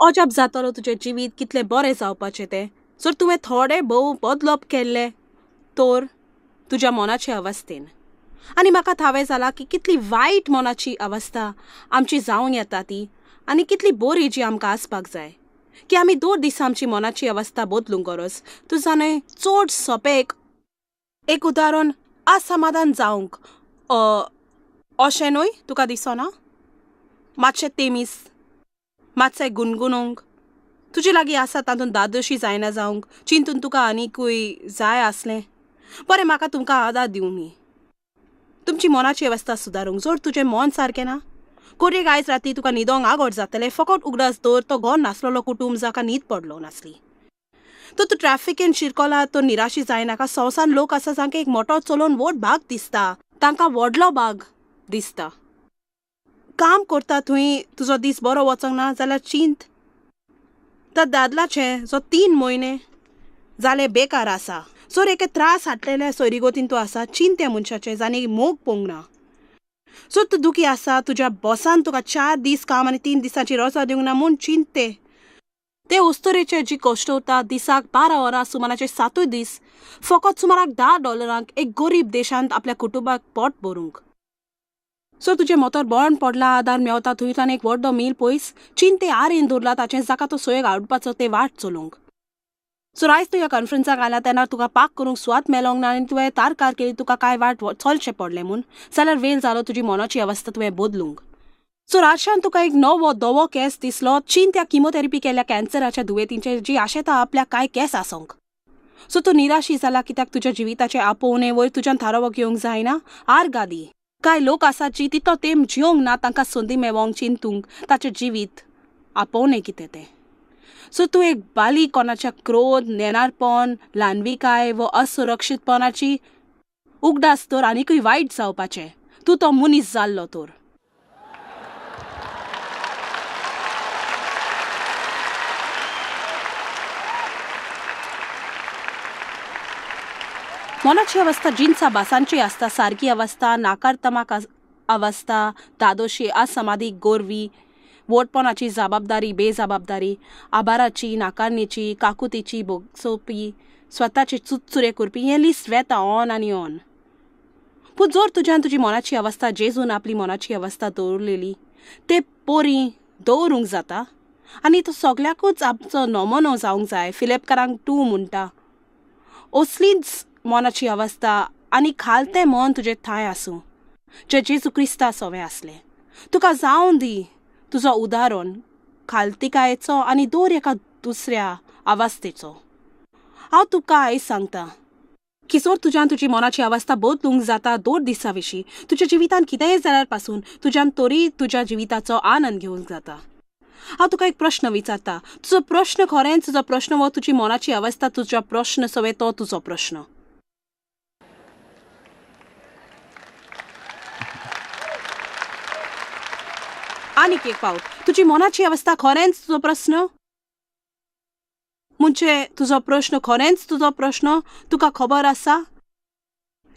अजाप जातलो तुजें जिवीत कितलें बरें जावपाचें तें जर तुवें थोडें भोव बदलप केल्लें तर तुज्या मनाचे अवस्थेन. आनी म्हाका थावें जालां की कितली वायट मनाची अवस्था आमची जावन येता ती आनी कितली बरी जी आमकां आसपाक जाय की आमी दर दिसा आमची मनाची अवस्था बदलूंक गरज. तूं जाणय चड सोंपें एक उदाहरण असमाधान जावंक अशें न्हय तुका दिसना? मातशें तेमीस, मातशें गुणगुणूंक, तुजे लागीं आसा तातूंत दादोशी जायना जावंक चिंतून तुका आनीकूय जाय आसलें. बरें, म्हाका तुमकां आदार दिवनी तुमची मनाची अवस्था सुदारूंक. जर तुजें मन सारकें ना, कोडयेक आयज राती तुका न्हिदोंक आगोड जातलें, फकत उगडास दवर तो घर नासलेलो कुटूंब जाका न्हीद पडलो नासली. तर तूं ट्रॅफिकेन शिरकोला तो निराशी जायनाका. संवसारान लोक आसा जांकां एक मोटो चलोवन व्हड भाग दिसता, तांकां व्हडलो भाग दिसता. काम करता थंय तुजो दीस बरो वचोंक ना जाल्यार चिंत त्या दादलाचें जो 3 म्हयने जाले बेकार आसा. जर एके त्रास हाडलेले सोयरीगोतीन तूं आसा, चिंत त्या मनशाचें जाणी मोग पोवंक ना. जर तूं दुखी आसा, तुज्या बॉसान तुका 4 दीस काम आनी 3 दिसांची रजा दिवंक ना म्हूण चिंत ते. ते अस्तुरेचे जी कश्टवता दिसाक 12 वरां सुमाराचे 7 दीस फकत सुमाराक $10 एक गरीब देशांत आपल्या कुटुंबाक पोट भरूंक. सो तुजें मोतर बळण पडला, आदार मेवता थंयच्यान एक व्हडलो मील पयस, चिंते आरेन दवरला ताचें जाका तो सोयेक आवडपाचो ते वाट चलोवंक. सो आयज तूं ह्या कॉन्फरन्साक आयला तेन्ना तुका पाक करूंक सुवात मेलोंक ना आनी तुवें तारकार केली तुका कांय वाट चलचें पडलें म्हूण, जाल्यार वेळ जालो तुजी मनाची अवस्था तुवें बदलूंक. सो रातच्यान तुका एक नवो धवो केंस दिसलो, चिंत त्या किमोथेरपी केल्ल्या कॅन्सराच्या दुयेंतींचेर जी आशेता आपल्याक कांय केंस आसोंक. सो तूं निराशी जाला कित्याक तुज्या जिविताचे आपोवणे वयर तुज्यान थारावो घेवंक जायना. आर्गां दी. कांय लोक आसात जी तितलो तेंप जिवंक ना, तांकां संदी मेवोंक चिंतूंक ताचें जिवीत आपोवणें कितें तें. सो तूं एक बाली कोणाच्या क्रोध, नेणारपण, ल्हानविकाय व असुरक्षीतपणाची उगडास तर आनीकूय वायट जावपाचें. तूं तो मनीस जाल्लो तर. मनाची अवस्था जिनसा भासांची आसता, सारकी अवस्था, नाकारत्मक अवस्था, दादोशी, असमाधी, गोरवी, वोटपणाची जबाबदारी, बेजबाबदारी, आभाराची, नाकारणीची, काकुतीची, भोगसोपी, स्वताचे चुचुरे करपी, हें लिस्ट वेता ऑन आनी ऑन. पूण जर तुज्यान तुजी मनाची अवस्था जेजून आपली मनाची अवस्था दवरलेली ते पोरी दवरूंक जाता आनी तो सगळ्याकूच आमचो नमोनो जावंक जाय. फिलेपकारांक 2 म्हणटा असलीच मनाची अवस्था आनी खालतें मन तुजें थांय आसूं जें जेजू क्रिस्ता सोवें आसलें. तुका जावन दी तुजो उदाहरण खालतिकायेचो आनी दर एका दुसऱ्या अवस्थेचो. हांव तुका आयज सांगता की जर तुज्यान तुजी मनाची अवस्था बदलूंक जाता दर दिसा विशीं, तुज्या जिवितान कितेंय जाल्यार पासून तुज्यान तरी तुज्या जिविताचो आनंद घेवंक जाता. हांव तुका एक प्रश्न विचारता, तुजो प्रश्न खरेंच तुजो प्रश्न हो तुजी मनाची अवस्था तुज्या प्रश्न सवे तो तुजो प्रश्न. आनीक एक फावट, तुजी मनाची अवस्था खरेंच तुजो प्रश्न म्हणजे तुजो प्रश्न खरेंच तुजो प्रश्न. तुका खबर आसा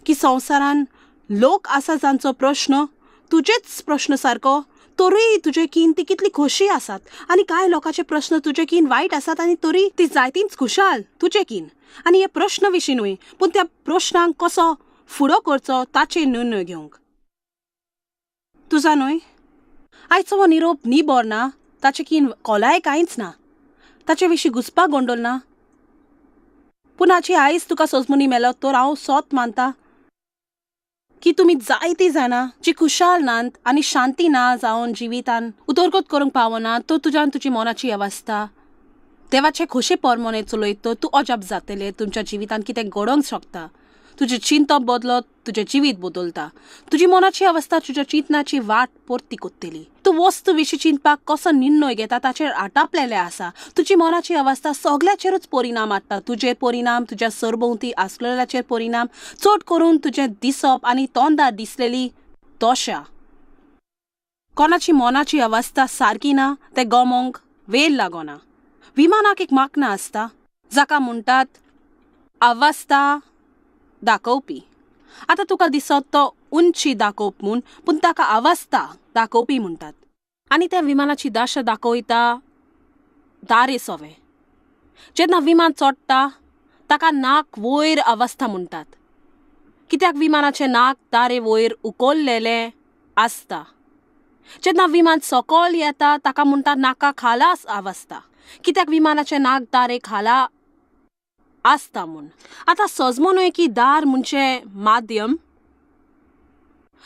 की संवसारान लोक आसा जांचो प्रश्न तुजेच प्रश्न सारको, तरूय तुजे कीन ती कितली खोशी आसात आनी कांय लोकांचे प्रश्न तुजे कीन वायट आसात आनी तरी ती जायतीच खुशाल तुजे कीन. आनी हे प्रश्न विशीं न्हय पूण त्या प्रश्नांक कसो फुडो करचो ताचेर निर्णय घेवंक तुजा न्हय. आयचो हो निरोप निबर ना, ताचे कीन कोलाय कांयच ना, ताचे विशीं घुसपाक गोंडोल ना. पूण हाची आयज तुका सोजमुनी मेलो तर हांव सोत मानता की तुमी जायतीं जाणां जी खुशाल नात आनी शांती ना जावन जिवितान उदरगत करूंक पावना तर तुज्यान तुजी मनाची अवस्था देवाचे खोशे परमोने चलयत तर तूं अजाप जातलें तुमच्या जिवितान कितें घडोवंक शकता. तुजें चिंतप बदलत तुजें जिवीत बदलता. तुजी मनाची अवस्था तुज्या चिंतनाची वाट परती कोत्तली. तूं वस्तू विशीं चिंतपाक कसो निर्णय घेता ताचेर आटापलेलें आसा. तुजी मनाची अवस्था सगळ्याचेरूच परिणाम हाडटा. तुजेर परिणाम, तुज्या सरभोंवती आसलेल्याचेर परिणाम, चड करून तुजें दिसप आनी तोंडार दिसलेली दशा. कोणाची मनाची अवस्था सारकी ना तें गमोंक वेळ लागना. विमानाक एक माकना आसता जाका म्हणटात अवस्था दाखोवपी. आतां तुका दिसत तो उंची दाखोवप म्हूण, पूण ताका अवस्था दाखोवपी म्हणटात आनी त्या विमानाची दशा दाखयता दारे सोवें. जेन्ना विमान चोडटा ताका नाक वयर अवस्था म्हणटात, कित्याक विमानाचें नाक दारे वयर उखल्लेलें आसता. जेन्ना विमान सकयल येता ताका म्हणटात नाका खाला अवस्था, कित्याक विमानाचें नाक दारे खाला आसता म्हूण. आतां सजमो न्हय की दार म्हणजे माध्यम.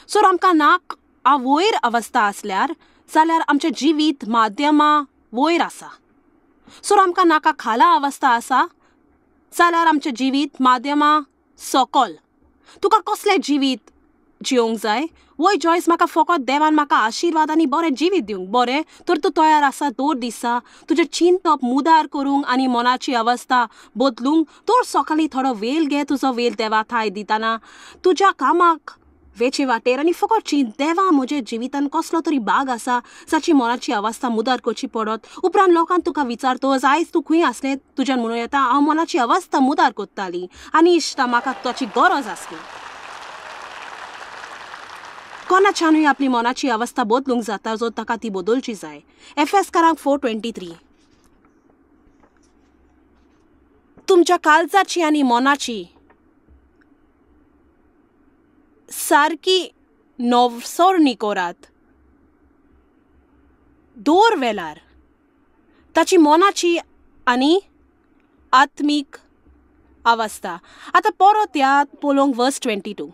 सो आमकां नाक वयर अवस्था आसल्यार जाल्यार आमचें जिवीत माध्यमा वयर आसा. सो आमकां नाका खाला अवस्था आसा जाल्यार आमचें जिवीत माध्यमा सकयल. तुका कसलें जिवीत जिवंक जाय? वय जॉयस, म्हाका फकत देवान म्हाका आशिर्वाद आनी बरें जिवीत दिवंक. बरें तर तूं तयार आसा दर दिसा तुजें चिंतप मुदार करूंक आनी मनाची अवस्था बदलूंक. तर सकाळीं थोडो वेळ घे, तुजो वेळ देवा थाय दितना तुज्या कामाक वेचे वाटेर आनी फकत चिंत, देवा म्हज्या जिवितान कसलो तरी भाग आसा जाची मनाची अवस्था मुदार करची पडत. उपरांत लोकांक तुका विचारतो आयज तूं खंय आसलें, तुज्यान म्हणूं येता हांव मनाची अवस्था मुदार करताली आनी इश्टा म्हाका ताची गरज आसली. कोणाच्यानूय आपली मनाची अवस्था बदलूंक जाता जो ताका ती बदलची जाय. एफएसकारांक 4:23. तुमच्या काळजाची आनी मनाची सारकी नवसरणी करात दर वेळार ताची मनाची आनी आत्मीक अवस्था. आतां परत याद पळोवंक वर्स 22.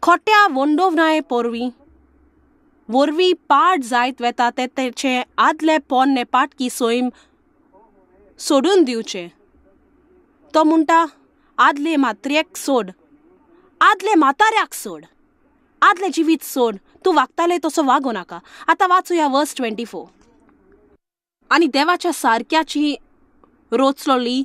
खोट्या वंडोवनाय पोरवी वरवीं पाट जायत वेता ते तेचे आदले पोन्ने पाटकी सैम सोडून दिवचें. तो म्हणटा आदले मात्रेक सोड, आदले म्हाताऱ्याक सोड, आदलें जिवीत सोड, तूं वागतालें तसो वागूं नाका. आतां वाचुया वर्स 24. आनी देवाच्या सारक्याची रोचलोली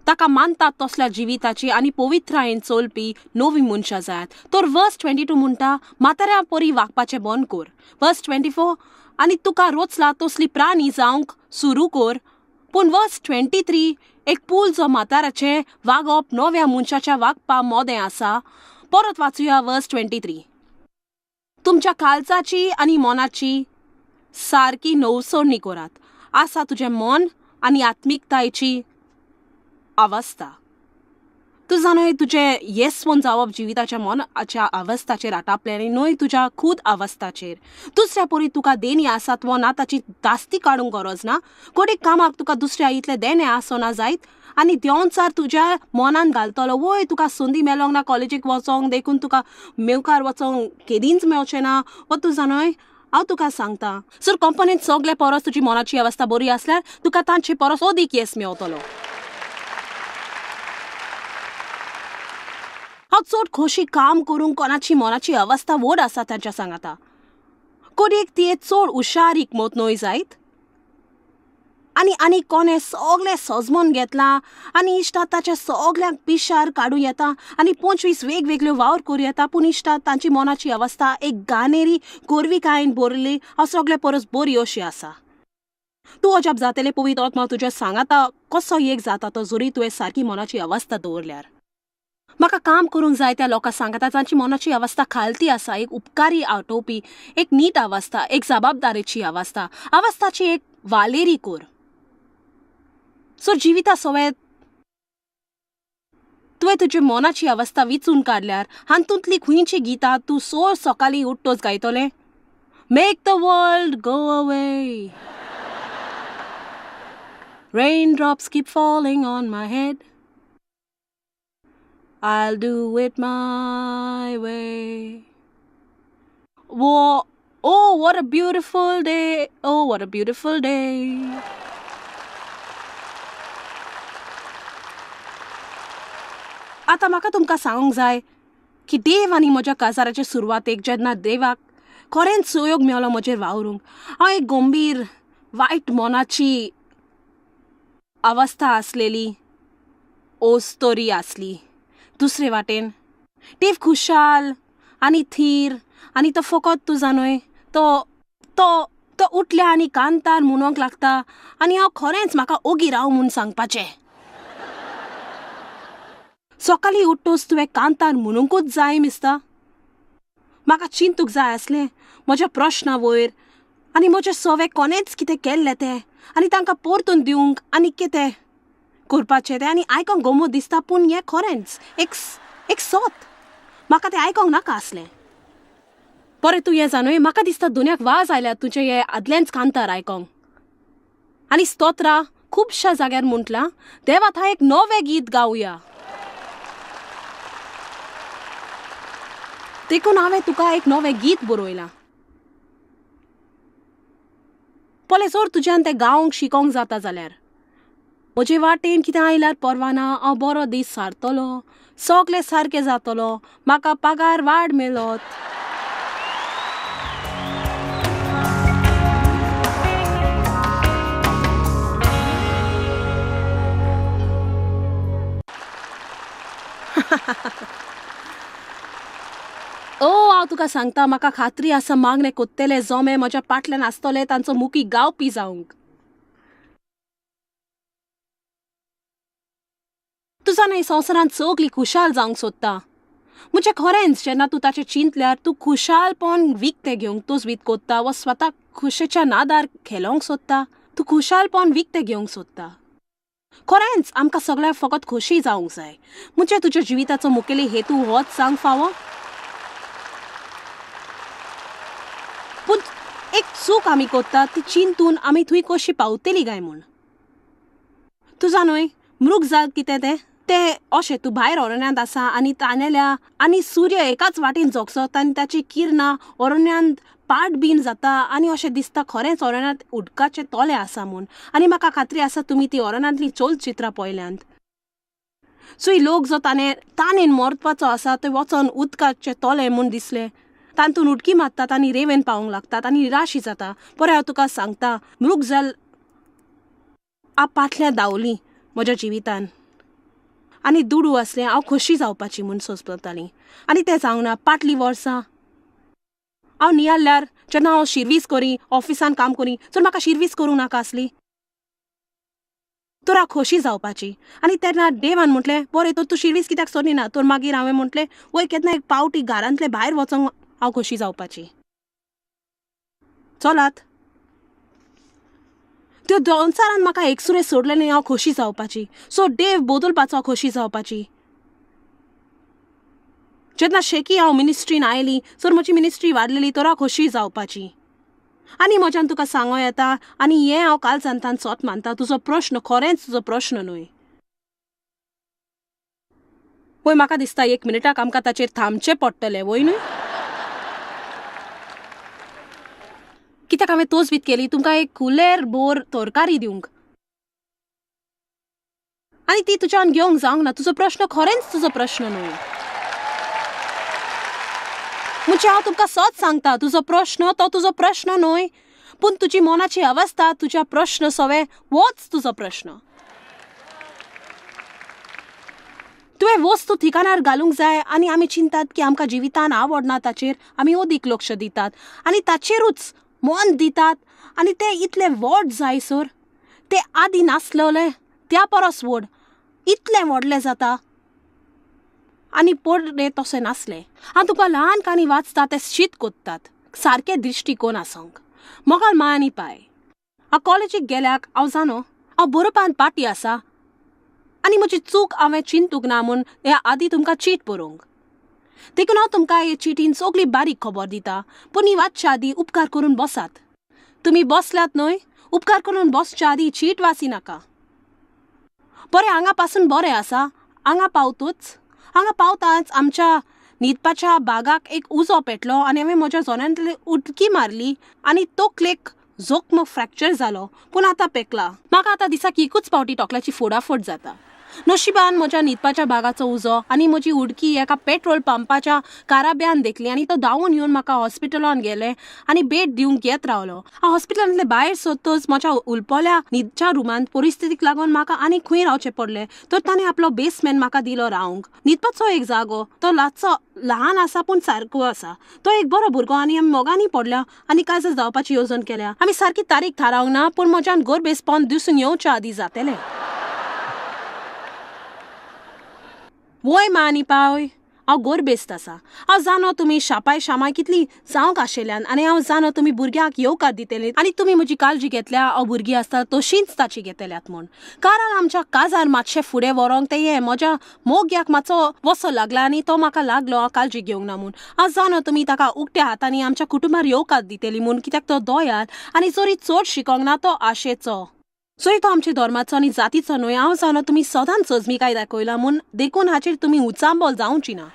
ताका मानतात तसल्या जिविताची आनी पवित्रायेन चलपी नवी मनशां जायात. तर वर्स 22 म्हणटा म्हाताऱ्या परी वागपाचें बंद कर. वर्स 24 आनी तुका रोचला तसली प्राणी जावंक सुरू कर. पूण वर्स 23 एक पूल जो म्हाताऱ्याचें वागप नव्या मनशाच्या वागपा मोदें आसा. परत वाचुया वर्स 23. तुमच्या काळजाची आनी मनाची सारकी नवसरणी करात. आसा तुजें मन आनी आत्मिकतायेची अवस्था. तूं जाणा तुजें येसवण जावप जिविताच्या मनाच्या अवस्थाचेर आटापलें आनी न्हय तुज्या खूद अवस्थाचेर. दुसऱ्या परी तुका देणी आसात वो ना ताची दास्ती काडूंक गरज ना. कोडे कामाक तुका दुसऱ्या इतलें देणें आसना जायत आनी देंवचार तुज्या मनान घालतलो. वय तुका संदी मेळोंक ना कॉलेजीक वचोंक, देखून तुका मेवकार वचोंक केदींच मेळचें ना. वो तूं जाणा हांव तुका सांगता, सर कंपनींत सगळे परस तुजी मनाची अवस्था बरी आसल्यार तुका तांचे परस अदीक येस मेळटलो. हांव चड खोशी काम करूंक कोणाची मनाची अवस्था व्हड आसा तांच्या सांगाता. कोडयेक ती चड हुशार हिकमत न्हय जायत आनी आनी कोणें सगळें सजमोन घेतलां आनी इश्टा ताच्या सगळ्यांक पिशार काडूं येता आनी 25 वेगवेगळ्यो वावर करूं येता. पूण इश्टा तांची मनाची अवस्था एक गानेरी गोरविकायेन भरली हांव सगळे परस बरी अशी आसा. तूं अजाप जातलें पवित्र आत्मा तुज्या सांगाता कसो एक जाता तो जरी तुवें सारकी मनाची अवस्था दवरल्यार. म्हाका काम करूंक जाय त्या लोकां सांगता तांची मनाची अवस्था खालती आसा, एक उपकारी आटोवपी, एक नीट अवस्था, एक जबाबदारेची अवस्था, अवस्थाची एक वालेरी कर. सो जिविता सवें तुवें तुजे मनाची अवस्था विचून काडल्यार हातूंतली खंयची गितां तूं सोर सकाळीं उठ्ठोच गायतलें? Make the world go away, raindrops keep falling on my head, I'll do it my way. Whoa, oh, what a beautiful day. Oh, what a beautiful day. आतां म्हाका तुमकां सांगूंक जाय की देव आनी म्हज्या काजाराचे सुरवातेक जेन्ना देवाक खरेंच सहयोग मेळ्ळो म्हजेर वावरूंक, हांव एक गंभीर वायट मनाची अवस्था आसलेली ओस्तोरी आसली. दुसरे वाटेन देव खुशाल आनी थीर आनी तो फकत तूं जाणय तो तो तो उठल्या आनी कांतार म्हणूंक लागता आनी हांव खरेंच म्हाका ओगी राव म्हूण सांगपाचें. सकाळीं उठ्ठोच तुवें कांतार म्हणूंकूच जाय मिस्ता. म्हाका चिंतूंक जाय आसलें म्हज्या प्रश्ना वयर आनी म्हजे सवे कोणेच कितें केल्लें तें आनी तांकां परतून दिवंक आनी कितें करपाचें तें आनी आयकोंक गोमो दिसता, पूण हें खरेंच एक एक सोत. म्हाका तें आयकोंक नाका आसलें. बरें तूं हें जाणूय, म्हाका दिसता दुनियाक वाज आयल्या तुजें हें आदलेंच कांतार आयकोंक. आनी स्तोत्रां खुबश्या जाग्यार म्हटलां, देवा आतां एक नवें गीत गावया. देखून हांवें तुका एक नवें गीत बरयलां. पळय जर तुज्यान तें गावंक शिकोंक जाता जाल्यार म्हजे वाटेन कितें आयल्यार परवाना, हांव बरो दीस सारतलो, सगलें सारकें जातलो, म्हाका पगार वाड मेळत. ओ हांव तुका सांगता, म्हाका खात्री आसा मागणें कोत्तले जोमे म्हज्या पाटल्यान आसतले तांचो मुखी गावपी जावंक. तूं जाणा संवसारांत सगळीं खुशाल जावंक सोदता. म्हणजे खरेंच जेन्ना तूं ताचें चिंतल्यार तूं खुशालपण विकतें घेवंक तजवीज कोत्ता वा स्वताक खुशेच्या नादार खेलोंक सोदता. तूं खुशालपण विकतें घेवंक सोदता. खरेंच आमकां सगळ्यांक फकत खोशी जावंक जाय. म्हणजे तुज्या जिविताचो मुखेली हेतू होच जावंक फावो. पूण एक चूक आमी कोत्ता ती चिंतून आमी थंय कशी पावतली काय म्हूण. तूं जाणूय मृग जाल कितें तें तें अशें तूं भायर अरण्यांत आसा आनी तानेल्या आनी सूर्य एकाच वाटेन झगसता आनी ताची किरणां अरण्यांत पाट बीन जाता आनी अशें दिसता खरेंच अरण्यांत उदकाचे तोले आसा म्हूण. आनी म्हाका खात्री आसा तुमी ती अरण्यांतली चलचित्रां पळयल्यांत. सो लोक जो ताणें ताणेन मरपाचो आसा ते वचोन उदकाचे तोले म्हूण दिसले, तातूंत उडकी मारतात आनी रेवेन पावूंक लागतात आनी निराशी जाता. बरें हांव तुका सांगता, मृग जाल आप पाटल्यान धांवली म्हज्या जिवितान आनी दुडू आसलें हांव खोशी जावपाची म्हूण सोंसतालीं आनी तें जावंक ना. पाटलीं वर्सां हांव नियाळल्यार जेन्ना हांव शिर्वीस करी, ऑफिसान काम करी, जर म्हाका शिर्वीस करूंक नाका आसली तर हांव खोशी जावपाची. आनी तेन्ना देवान म्हटलें बरें तर तूं शिर्वीस कित्याक सोदिना. तर मागीर हांवें म्हटलें वय केन्ना एक पावटी घरांतले भायर वचोंक हांव खोशी जावपाची. चलात त्यो संवसारान म्हाका एकसुरें सोडलें न्ही, हांव खोशी जावपाची. सो देव बदलपाचो हांव खोशी जावपाची. जेन्ना शेकी हांव मिनिस्ट्रीन आयली, सर म्हजी मिनिस्ट्री वाडलेली तर हांव खोशी जावपाची. आनी म्हज्यान तुका सांगो येता आनी हें हांव कालजांतान सोत मानता, तुजो प्रश्न खरेंच तुजो प्रश्न न्हय. वय म्हाका दिसता एक मिनटाक आमकां ताचेर थांबचें पडटलें, वय न्हय? कित्याक हांवें तोजवीत केली तुमकां एक कुलेर बोर तरकारी दिवंक आनी ती तुज्यान घेवंक जावंक ना. तुजो प्रश्न खरेंच तुजो प्रश्न न्हय. म्हणजे हांव तुमकां सत सांगता, तुजो प्रश्न तो तुजो प्रश्न न्हय, पूण तुजी मनाची अवस्था तुज्या प्रश्न सवे होच तुजो प्रश्न. तुवें वस्तू ठिकाणार घालूंक जाय आनी आमी चिंतात की आमकां जिवितान आवडना ताचेर आमी अदीक लक्ष दितात आनी ताचेरूच मन दितात आनी तें इतलें व्हड जायसर तें आदीं नासलें त्या परस व्हड इतलें व्हडलें जाता आनी पडलें तशें नासलें. हांव तुका ल्हान काणी वाचता तें शीत कोत्तात सारकें दृश्टिकोन आसूंक. मोगाल माय आनी पाय, हांव कॉलेजीक गेल्याक हांव जाणो हांव बरोवपांत पाटी आसा आनी म्हजी चूक हांवें चिंतूंक ना म्हूण ह्या आदीं तुमकां चीट बरोवंक. देखून हांव तुमकां हे चिटीन सगळी बारीक खबर दिता. पूण ही वाचच्या आदीं उपकार करून बसात. तुमी बसल्यात न्हय, उपकार करून बसच्या आदीं चीट वाची नाका. बरें हांगा पासून बरें आसा. हांगा पावतूच हांगा पावताच आमच्या न्हिदपाच्या बागाक एक उजो पेटलो आनी हांवें म्हज्या जोन्यांतली उडकी मारली आनी तकलेक जोखम फ्रॅक्चर जालो. पूण आतां पेकला. म्हाका आतां दिसाक एकूच पावटी टोकल्याची फोडाफोड जाता. नशिबान म्हज्या न्हिदपाच्या बागाचो उजो आनी म्हजी उडकी एका पेट्रोल पंपाच्या काराब्यान देखली आनी तो धांवून येवन म्हाका हॉस्पिटलान गेले आनी भेट दिवंक येत रावलो. हांव हॉस्पिटलांतले भायर सोदतच म्हज्या उलपल्या न्हिदच्या रुमांत परिस्थितीक लागून म्हाका आनी खंय रावचें पडलें. तर ताणें आपलो बेसमॅन म्हाका दिलो रावंक. न्हिदपाचो एक जागो, तो ल्हानसो ल्हान आसा पूण सारको आसा. तो एक बरो भुरगो आनी आमी मोगांनी पडल्या आनी काजार जावपाची येवजण केल्या. आमी सारकी तारीख थारावंक ना, पूण म्हज्यान गोरबेसपण दिसून येवच्या आदीं जातलें. वय मा आनी पावय, हांव गोरबेस्त आसा. हांव जाणो तुमी शापाय शामाय कितली जावंक आशिल्ल्यान आनी हांव जाणो तुमी भुरग्यांक येवकार दितली आनी तुमी म्हजी काळजी घेतल्या. हांव भुरगीं आसता तशींच ताची घेतल्यात म्हूण, कारण आमच्या काजार मातशें फुडें व्हरोंक तें हें म्हज्या मोग्याक मातसो वसो लागला आनी तो म्हाका लागलो हांव काळजी घेवंक ना म्हूण. हांव जाणो तुमी ताका उक्त्या हातांनी आमच्या कुटुंबार येवकार दितली म्हूण, कित्याक तो दयाल आनी जरी चड शिकोंक ना तो आशेचो, जरी तो आमच्या धर्माचो आनी जातीचो न्हय. हांव जाणो तुमी सदांच सजमिकाय दाखयला म्हूण, देखून हाचेर तुमी उचांबळ जावची ना.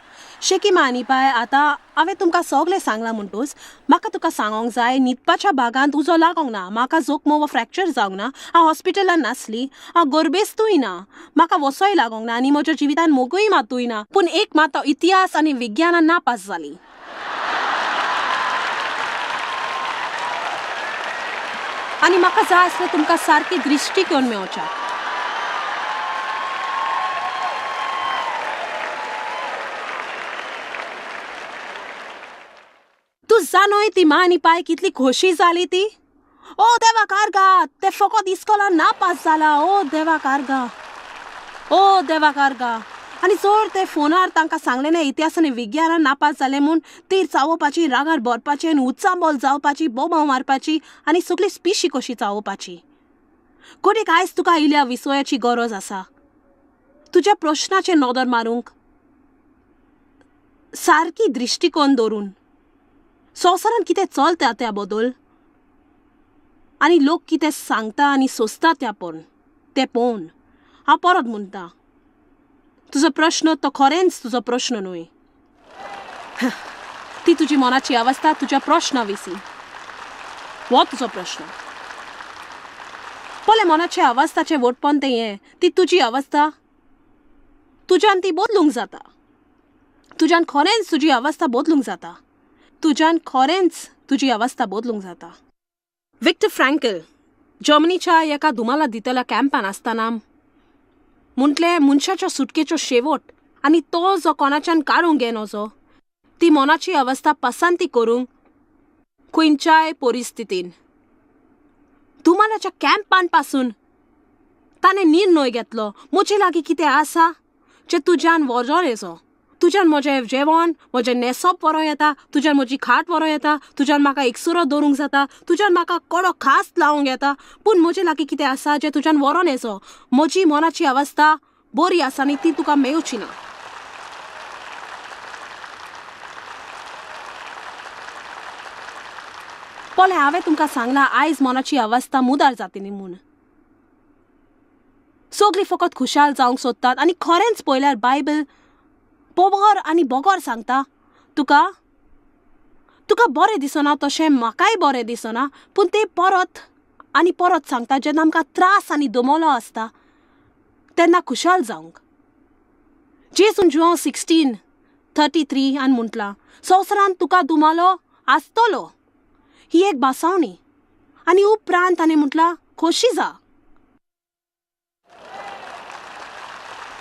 शेकी मा आनी पाय, आतां हांवें तुमकां सगळें सांगलां म्हणटूच म्हाका तुका सांगोंक जाय, न्हिदपाच्या भागांत उजो लागोंक ना, म्हाका जोखमो वा फ्रॅक्चर जावंक ना, हांव हॉस्पिटलान नासली, हांव गोरबेस्तूय ना, म्हाका वसोय लागोंक ना आनी म्हज्या जिवितान मोगूय मातूय ना. पूण एक मात, हांव इतिहास आनी विज्ञानान नापास जाली. आनी म्हाका जाय आसलें तुमकां सारकी दृश्टीकोन मेवच्याक. तूं जाणोय ती मा आनी पाय कितली खोशी जाली ती. ओ देवा कारगा, ते फकत इस्कोलान नापास जाला. ओ देवा कारगा, ओ देवा कारगा. आनी जर ते फोनार तांकां सांगलें ना इतिहास आनी विज्ञानान नापास जालें म्हूण, तीर चावोवपाची, रागार भरपाची आनी उचांबळ जावपाची, बोमां मारपाची आनी सगळी पिशी कशी चावोवपाची. कोणीक आयज तुका इल्या विसोयाची गरज आसा, तुज्या प्रश्नाचेर नदर मारूंक, सारकी दृश्टीकोन दवरून संवसारान कितें चलता त्या बदल आनी लोक कितें सांगता आनी सोंसता त्या पळोवन तें पळोवन. हांव परत म्हणटा, तुजो प्रश्न तो खरेंच तुजो प्रश्न न्हय, ती तुजी मनाची अवस्था तुज्या प्रश्ना विशीं. हो तुजो प्रश्न. पळय मनाच्या अवस्थाचें वटपण तें हें, ती तुजी अवस्था तुज्यान ती बदलूंक जाता, तुज्यान खरेंच तुजी अवस्था बदलूंक जाता, तुज्यान खरेंच तुजी अवस्था बदलूंक जाता. विक्टर फ्रँकल जर्मनीच्या एका धुमाला दितल्या कॅम्पान आसतना म्हटलें, मनशाच्या सुटकेचो शेवट आनी तो जो कोणाच्यान काडूंक येनजो ती मनाची अवस्था पसंती करूंक खंयच्याय परिस्थितीन. धुमालाच्या कॅम्पान पासून ताणें निर्णय घेतलो, म्हजे लागीं कितें आसा जें तुज्यान व्हरों येजो, तुज्यान म्हजें जेवण म्हजें न्हेसप व्हरों येता, तुज्यान म्हजी खाट व्हरों येता, तुज्यान म्हाका एकसुरो दवरूंक जाता, तुज्यान म्हाका कडो खास लावंक येता, पूण म्हजे लागीं कितें आसा जें तुज्यान व्हरोन येजो. म्हजी मनाची अवस्था बरी आसा आनी ती तुका मेवची ना. पळय हांवें तुमकां सांगलां आयज मनाची अवस्था मुदार जातली म्हूण. सगळीं फकत खुशाल जावंक सोदतात आनी खरेंच पळयल्यार बायबल बोगर आनी बोगर सांगता तुका, तुका बरें दिसना तशें म्हाकाय बरें दिसना, पूण ते परत आनी परत सांगता जेन्ना आमकां त्रास आनी दमलो आसता तेन्ना खुशाल जावंक. जेजून जुआंव 16:33 आनी म्हटलां, संवसारांत तुका दुमालो आसतलो, ही एक भासावणी. आनी उपरांत ताणें म्हटलां खोशी जा.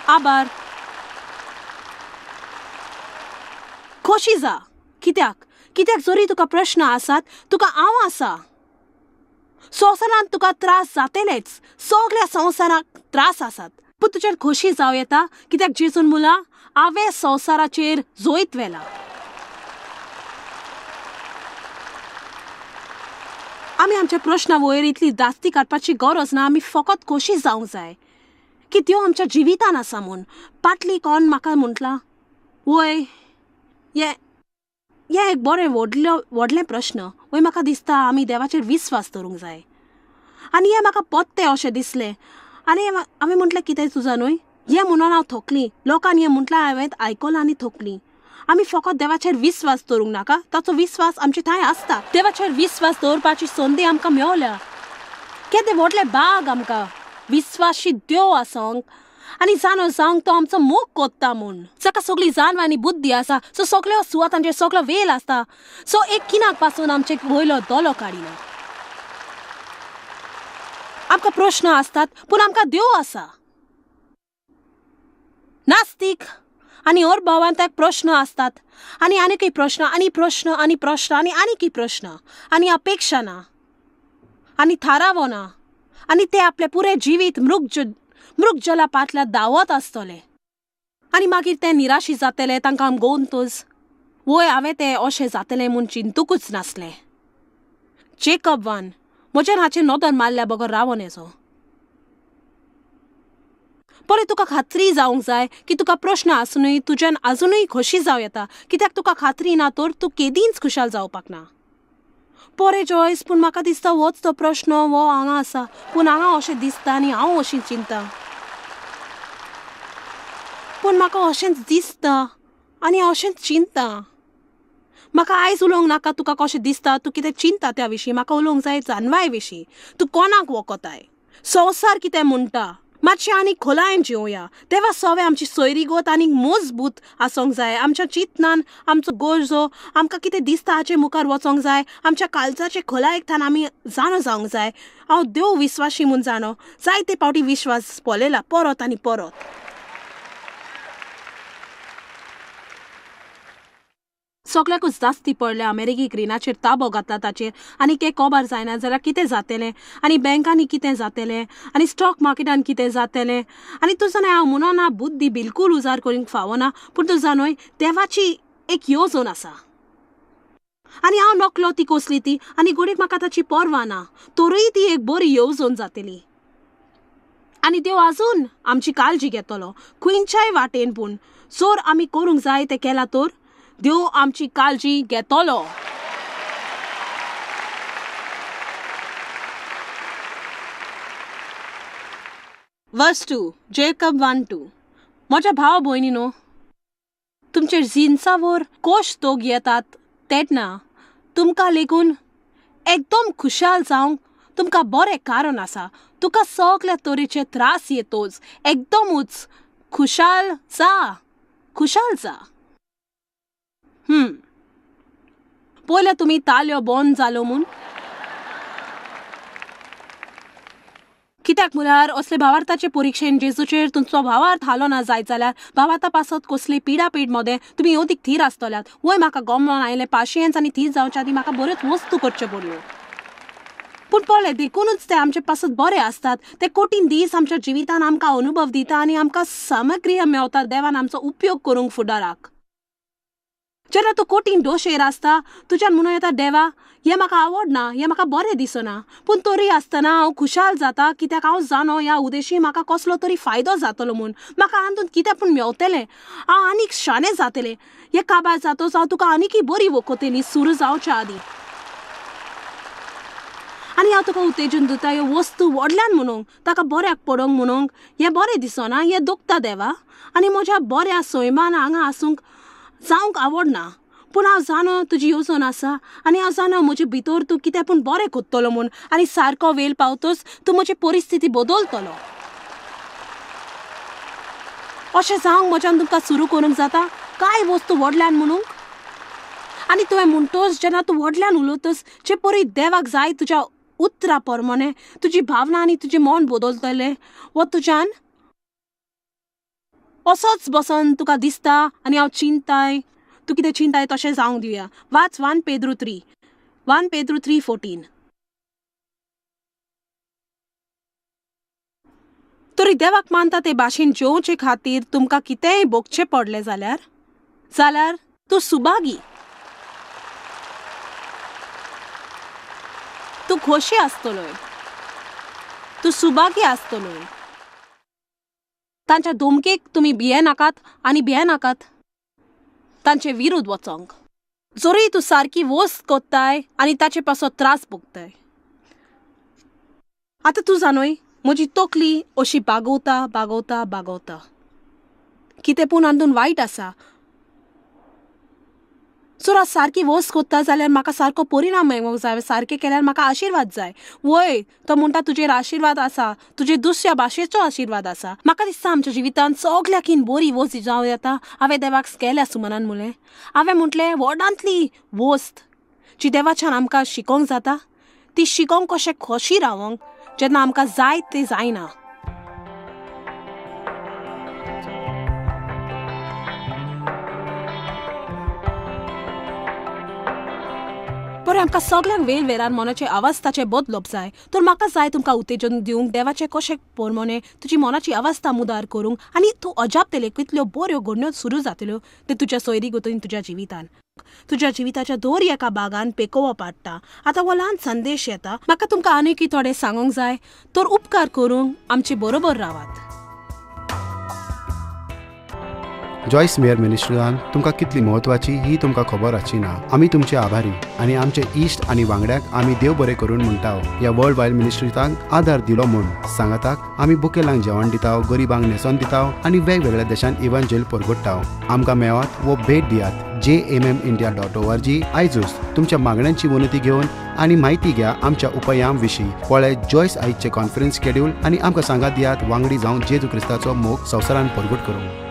आभार. खोशी जा. कित्याक? कित्याक जरी तुका प्रश्न आसात तुका हांव आसा. संवसारांत तुका त्रास जातलेच, सगळ्या संवसाराक त्रास आसात, पूण तुज्यान खोशी जावं येता कित्याक जेजून मुला हांवें संवसाराचेर जैत व्हेलां. आमी आमच्या प्रश्ना वयर इतली दास्ती काडपाची गरज ना, आमी फकत खोशी जावंक जाय की त्यो आमच्या जिवितान आसा म्हूण. पाटली कोण म्हाका म्हटलां, वय हें एक बरें व्हडलें प्रश्न. वय म्हाका दिसता आमी देवाचेर विस्वास दवरूंक जाय. आनी हें म्हाका पत्तें अशें दिसलें आनी हांवें म्हटलें कितें तुजा न्हय हें म्हणून हांव थकली. लोकांनी हें म्हटलां हांवें आयकलां आनी थकली. आमी फकत देवाचेर विस्वास दवरूंक नाका, ताचो विस्वास आमचे थंय आसता. देवाचेर विस्वास दवरपाची संदी आमकां मेवल्या. केदें व्हडलें बाग आमकां विस्वाशी देव आसोंक आनी जाणो जावंक तो आमचो मोग कोत्ता म्हूण. जाका सगळी जाणव आनी बुद्धी आसा, सो सगळ्यो सुवातांचेर सगळो वेल आसता, सो एक किनाक पासून आमचे वयलो दोलो काडिना. आमकां प्रश्न आसतात पूण आमकां देव आसा. नास्तीक आनी और भावांत प्रश्न आसतात आनी आनीकय प्रश्न आनी प्रश्न आनी प्रश्न आनी आनीकय प्रश्न आनी अपेक्षा ना आनी थारावो ना आनी ते आपलें पुरें जिवीत मृगजला पाटल्या धांवत आसतले. आनी मागीर ते निराशी जातले, तांकां गोंतोच वय हांवें तें अशें जातलें म्हूण चिंतूकच नासलें. जेकब 1 म्हज्यान हाचेर नदर मारल्या बगर रावोन येचो. पळय तुका खात्री जावंक जाय की तुका प्रश्न आसुनूय तुज्यान आजुनूय खोशी जावं येता. कित्याक तुका खात्री ना तर तूं केदींच खुशाल जावपाक ना. बरें जॉयस, पूण म्हाका दिसता होच तो प्रश्न हो हांगा आसा, पूण हांगा अशें दिसता आनी हांव अशी चिंता, पूण म्हाका अशेंच दिसता आनी हांव अशेंच चिंता. म्हाका आयज उलोवंक नाका तुका कशें दिसता, तूं कितें चिंता त्या विशीं. म्हाका उलोवंक जाय जानवाय विशीं. तूं कोणाक वखताय, संवसार कितें म्हणटा. मातशें आनी खोलायेन जिवया. तेवा सगळें आमची सोयरीगत आनीक मजबूत आसूंक जाय. आमच्या चिंतनान आमचो गरजो आमकां कितें दिसता हाचे मुखार वचोंक जाय. आमच्या काळजाचे खोलायेक थावन आमी जाणो जावंक जाय. हांव देव विस्वाशी म्हूण जाणो, जायते फावटी विश्वास पळयला परत आनी परत. सगळ्याकूच जास्ती पडल्या अमेरिकेक रिणाचेर ताबो घातला ताचेर, आनी ते कोबार जायना जाल्यार कितें जातलें, आनी बँकांनी कितें जातलें, आनी स्टॉक मार्केटान कितें जातलें. आनी तूं जाणा हांव म्हणना बुद्धी बिलकूल उजार करूंक फावना, पूण तूं जाणय देवाची एक येवजण आसा आनी हांव नकलो ती कसली ती, आनी घडयेक म्हाका ताची पर्वा ना, तरूय ती एक बरी येवजण जातली. आनी देव आजून आमची काळजी घेतलो खंयच्याय वाटेन, पूण जर आमी करूंक जाय तें केलां तर देव आमची काळजी घेतलो. वर्स 2, जेकब 1:2. म्हज्या भाव भयणीनो, तुमचेर जिन्सावर कोश दोग येतात तेन्ना तुमकां लेगून एकदम खुशाल जावंक तुमकां बरें कारण आसा. तुका सगल्या तरेचे त्रास येतोच, एकदमूच खुशाल जा, खुशाल जा. पयल्या तुमी ताल्यो बंद जालो म्हूण. कित्याक म्हळ्यार असले भावार्थाचे परिक्षेन जेजूचेर तुमचो भावार्थ हालो ना जायत जाल्यार भावार्था पासत कसली पिडापीड मदें तुमी अदीक थीर आसतल्यात. वय म्हाका गमोन आयलें पाशियेंस आनी थीर जावच्या आदी म्हाका बऱ्योच वस्तू करच्यो पडल्यो. पूण पळय देखूनच ते आमचे पासत बरे आसतात. ते कठीण दीस आमच्या जिवितान आमकां अनुभव दिता आनी आमकां सामग्री मेवता देवान आमचो उपयोग करूंक फुडाराक. जेन्ना तूं कठीण दोशेर आसता तुज्यान म्हणूं येता देवा हें म्हाका आवडना, हें म्हाका बरें दिसना, पूण तरी आसतना हांव खुशाल जाता कित्याक हांव जाणो ह्या उदेशी म्हाका कसलो तरी फायदो जातलो म्हूण, म्हाका हातूंत कितें पूण मेवतलें, हांव आनीक शाणें जातलें. हें काबार जातच हांव तुका आनीकय बरी वखतली सुरू जावच्या आदीं. आनी हांव तुका उत्तेजन दिता ह्यो वस्तू व्हडल्यान म्हणूंक, ताका बऱ्याक पडोवंक म्हणूंक हें बरें दिसना, हें दुखता देवा, आनी म्हज्या बऱ्या सैमान हांगा आसूंक जावंक आवडना, पूण हांव जाणो तुजी येवजण आसा आनी हांव जाणो म्हजे भितर तूं कितें पूण बरें करतलो म्हूण, आनी सारको वेळ पावतच तूं म्हजी परिस्थिती बदलतलो. अशें जावंक म्हज्यान तुमकां सुरू करूंक जाता कांय वस्तू व्हडल्यान म्हणूंक. आनी तुवें म्हणटच जेन्ना तूं व्हडल्यान उलयतच जे परी देवाक जाय तुज्या उतरा प्रमाणे तुजी भावना आनी तुजें मन बदलतलें. वो तुज्यान असोच बसन तुका दिसता आनी हांव चिंताय, तूं कितें चिंताय तशें जावंक दिवया. वाच 1 पेद्रू 3, 1 पेद्रू 3:14. तरी देवाक मानता ते भाशेन जेवचे खातीर तुमकां कितेंय भोगचें पडलें जाल्यार जाल्यार तूं सुभागी, तूं खोशी आसतलोय, तूं सुभागी आसतलोय. तांच्या धमकेक तुमी भियेनाकात आनी भियेनाकात तांचे विरुद्ध वचोंक. जरूय तूं सारकी वस्त कोत्ताय आनी ताचे पासत त्रास भोगताय. आतां तूं जाणय म्हजी तकली अशी बागवता बागवता बागवता, कितें पूण हातूंत वायट आसा. जर हांव सारकी वस्त कोत्ता जाल्यार म्हाका सारको परिणाम मेळोंक जाय, सारकें केल्यार म्हाका आशिर्वाद जाय. वय तो म्हणटा तुजेर आशिर्वाद आसा, तुजे दुसऱ्या भाशेचो आशिर्वाद आसा. म्हाका दिसता आमच्या जिवितांत सगल्याकीन बरी वस्त जावं येता. हांवें देवाक केल्या सुमनान म्हणलें, हांवें म्हटलें व्हडांतली वस्त जी देवाच्यान आमकां शिकोवंक जाता ती शिकोवंक कशें खोशी रावोंक जेन्ना आमकां जाय तें जायना. बरें, आमकां सगल्यांक वेलवेरान मनाचे अवस्थाचें बदलप जाय. तर म्हाका जाय तुमकां उत्तेजन दिवंक देवाचें कशें पोरमोने तुजी मनाची अवस्था मुदार करूंक आनी तूं अजापतलें कितल्यो बऱ्यो घडण्यो सुरू जातल्यो ते तुज्या सोयरी गोतून तुज्या जिवितान. तुज्या जिविताच्या दर एका बागान पेकोवप पडटा. आतां हो ल्हान संदेश येता. म्हाका तुमकां आनीकय थोडें सांगूंक जाय, तर उपकार करूंक आमचे बरोबर रावात. जॉयस मेयर मिनिस्ट्रीन तुमकां कितली म्हत्वाची ही तुमकां खबर आसची ना. आमी तुमचे आभारी आनी आमचे इश्ट आनी वांगड्याक आमी देव बरें करून म्हणटा ह्या वर्ल्ड वायड मिनिस्ट्रीतांक आदार दिलो म्हूण. सांगाताक आमी बुकेलांक जेवण दिता, गरिबांक न्हेसोन दिता आनी वेगवेगळ्या देशांत इव्हांजेल परगट्टा. आमकां मेळात वो भेट दियात jmmindia.org. आयजूच तुमच्या मागण्यांची विनंती घेवन आनी म्हायती घ्या आमच्या उपायां विशीं. पळय जॉयस आयजचे कॉन्फरन्स शेड्यूल आनी आमकां सांगात दियात वांगडी जावन जेजू क्रिस्ताचो मोग संवसारान परगट करूंक.